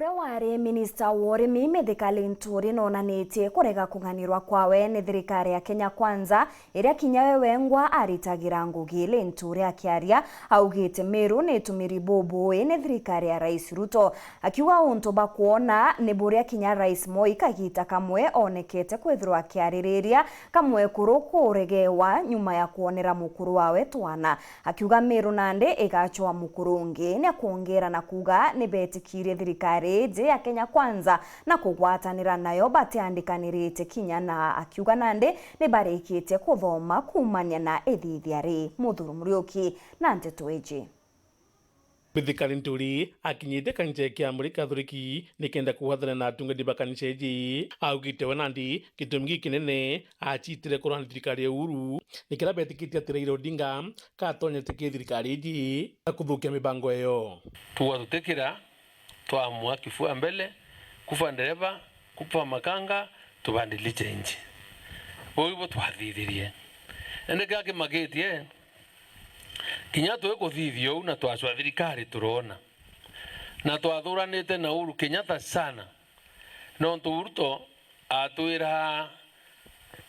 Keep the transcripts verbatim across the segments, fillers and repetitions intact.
Uria wari minista wa urimi Mithika Linturi nonanitie kurega kung'anirwa kwawe ni thirikari ya Kenya Kwanza, iria kinya we wengwa aritagira ngugi. Linturi akiaria augite Meru ni itumiri bubui ni thirikari ya Rais Ruto, akiuga untu bakwona ni buria kinya Rais Moi kagita kamwe onekete kwithirwa akiaririria kamwekuru kuregewa nyuma ya kwonera mukuru wawe twana. Akiuga Meru nandi igacwa mukuru ungi, ni akwongera na kuuga ni betikirie thirikari iji ya Kenya Kwanza na kugwatanira nayo batiandikanirite kinya na, akiuga nandi ni barikitie kuthoma kuumania na ithithia ri. Muthuru Muriuki na nteto iji. Mithika Linturi akinyite kanisa kia Amuri Kathoriki nikenda kugwathana na atungati ba kanisa iji, augite we nandi gitumi gikinene acitire kurwa na thirikari ya Uhuru ni kiria betikitie ati Raila Odinga katonyete ki thirikari iji na kuthukia mibango eyo. Tuga tutikira, twamua kifua mbele, kufa ndereva, kufa makanga, tubandili change. Buu ibo twathithirie. Indi kiria kimakitie, kinya twikuthithia uu na twacwa thirikari turoona. Na twathuranite na Uhuru Kenyatta sana. Nontu Ruto atwira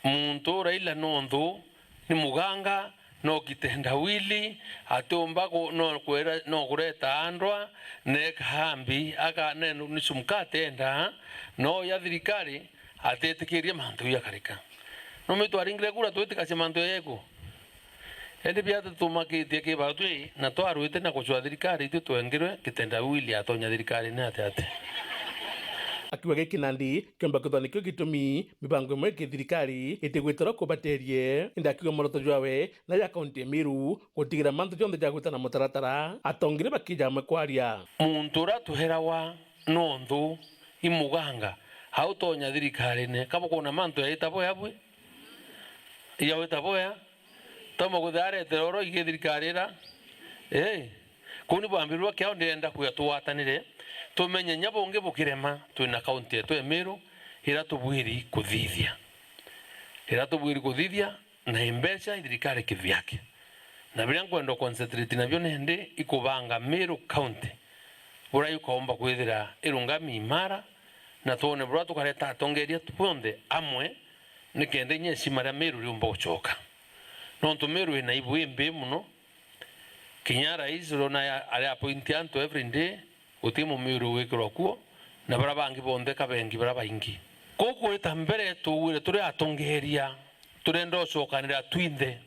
muntu Raila nonthu ni muganga, no kitendawili, atiumba ku-, no kwira, no kureta andwa, neka hambi, aka-, ne-, ni sumka atenda, no ya thirikari atetikirie mantu jakarika. Numi twaringire kura twitikacia mantu jeku? Indi biatu tumakitie ki batwi na twarwite na gucwa thirikari, itwi twengirwe kitendawili atonya thirikari ni ati ati. Akiuga giki nandi kiumba kwithwa nikio gitumi mibango imwe ki thirikari itigwitirwa kubaterie, indi akiuga mworoto jwawe na ya kaunti ya Meru gutigira mantu jonthe jagwita na mutaratara, atongeria bakija amwe kwaria. Muntu uria tuherawa nonthu i muganga, au tonya thirikarine, ka bukwona mantu yaita boya bwi? Yawita boya? Tauma kuthi aretera oro ingi thirikari ira? Ii. Kuu ni bwambirwe kiao, ndirenda kwia tugwatanire, tumenye nya bungi bukirema, twina kaunti yetu ya Meru ira tubwiri kuthithia. Ira tubwiri kuthithia, na i mbeca i thirikari kivyake. Na biria nkwenda concentrate nabio nindi i kubanga Meru County, buria yukaumba kwithira irungami imara, na twone buria tukareta atongeria bonthe amwe, nikenda inya icima ria Meru riumba gucoka. Nontu Meru ina ibu imbii mono, kinya rais urona ya-, ari appoint antu every day, guti mumiuru gwikirwa kuo, na baria bangi bonthe ka bengi baria baingi. Kuu kwita mbere, tugwire turi atongeria, turenda ucokanira twinthe,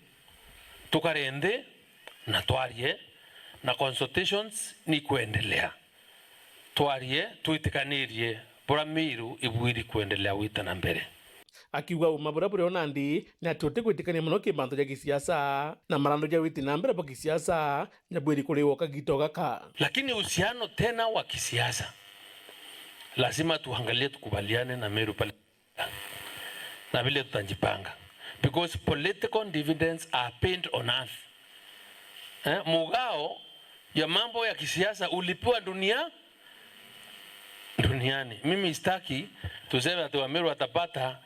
tukare nthi na twarie, na consultations ni ikwendelea. Twarie, twitikanirie buria Meru ibwiri kwendelea gwita na mbere. Akiuga uma buria buri o nandi ni ati utigwitikania mono ki mantu ja gisiasa, na marandu ja witi na mbere bwa gisiasa jabwiri kuriwa kagita o gaka. Lakini uhusiano tena wa kisiasa, lazima tuangalie, tukubaliane na Meru pale na vile tutajipanga, because political dividends are paid on earth. Eh, mugao ya mambo ya kisiasa ulipiwa dunia, duniani. Mimi sitaki tuseme ati Wameru watapata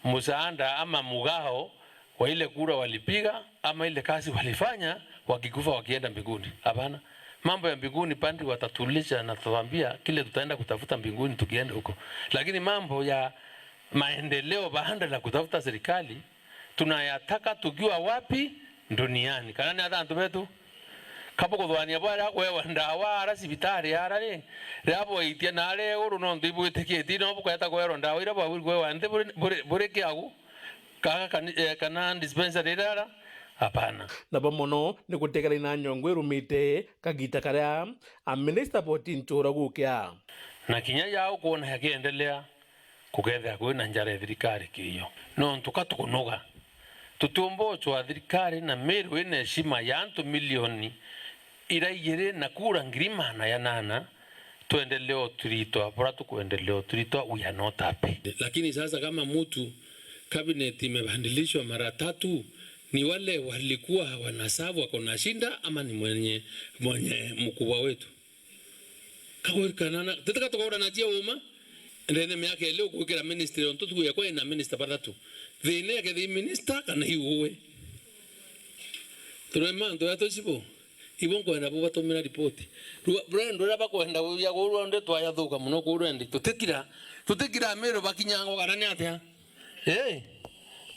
msaada ama mgao wa ile kura walipiga ama ile kazi walifanya wakikufa wakienda mbinguni. Hapana. Mambo ya mbinguni, padri watatulisha na tutawambia kile tutaenda kutafuta mbinguni tukienda huko. Lakini mambo ya maendeleo baada ya kutafuta serikali, tunayataka tukiwa wapi? Duniani. Kana ni atha antu betu? Kabu kuthwania bwa aria kwewa ndawa ara cibitari ara ri, riria bwaitia na aria iguru nontu ibwitikitie, no bukweta kwerwa ndawa iria bwabwiri kwewa nthi buri, buri, buri kiagu? Kaka kani-, eh, kana dispensary iria ara? Hapana. Nabo mono ni gutegera na nyongo irumite kagita karia a minister Boti Nchura gukia. Na kinya yao kwona yakiendelea, kukethira kwina njara ya thirikari kiyo. Nontu ka tukunoga, tutiumba ucwa thirikari na Meru ina heshima ya antu milioni ira igiri na kura ngiri maana ya nana, twendelee uturitwa, bura tukwendelea uturitwa, we are not happy. Lakini sasa kama mtu cabinet imebadilishwa mara tatu, ni wale walikuwa wanasavu wako na shinda ama ni mwenye, mwenye mkubwa wetu? Kagwirikana na, tete ka tukaurana cia uma, ndene miaka ili ukwikira ministry ontu tuku yakwa ina minister bathatu. Thina yake thi minister kana iuwe. Turema antu ya tucibo. Ibo nkwenda bubatumira ripoti. Rwa-, rwendo ruria bakwenda gwithia kuu rwende twayathuka mono kuu rwendi. Tutikira, tutikira Miru bakinyangwa kana ni atia? Ii,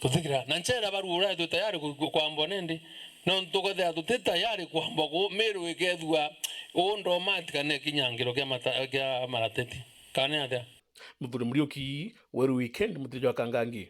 tutikira. Na nchera barua uria twi tayari ku-, ku-, kwambwa nindi. Nontu tukethira tuti tayari kwambwa kuu, Miru ikethua uu ndomati kana ikinyangiro kia mata-, kia marateti. Kana ni atia? Muthuri Muriuki, Weru Weekend, muthiri jwa Kangangi.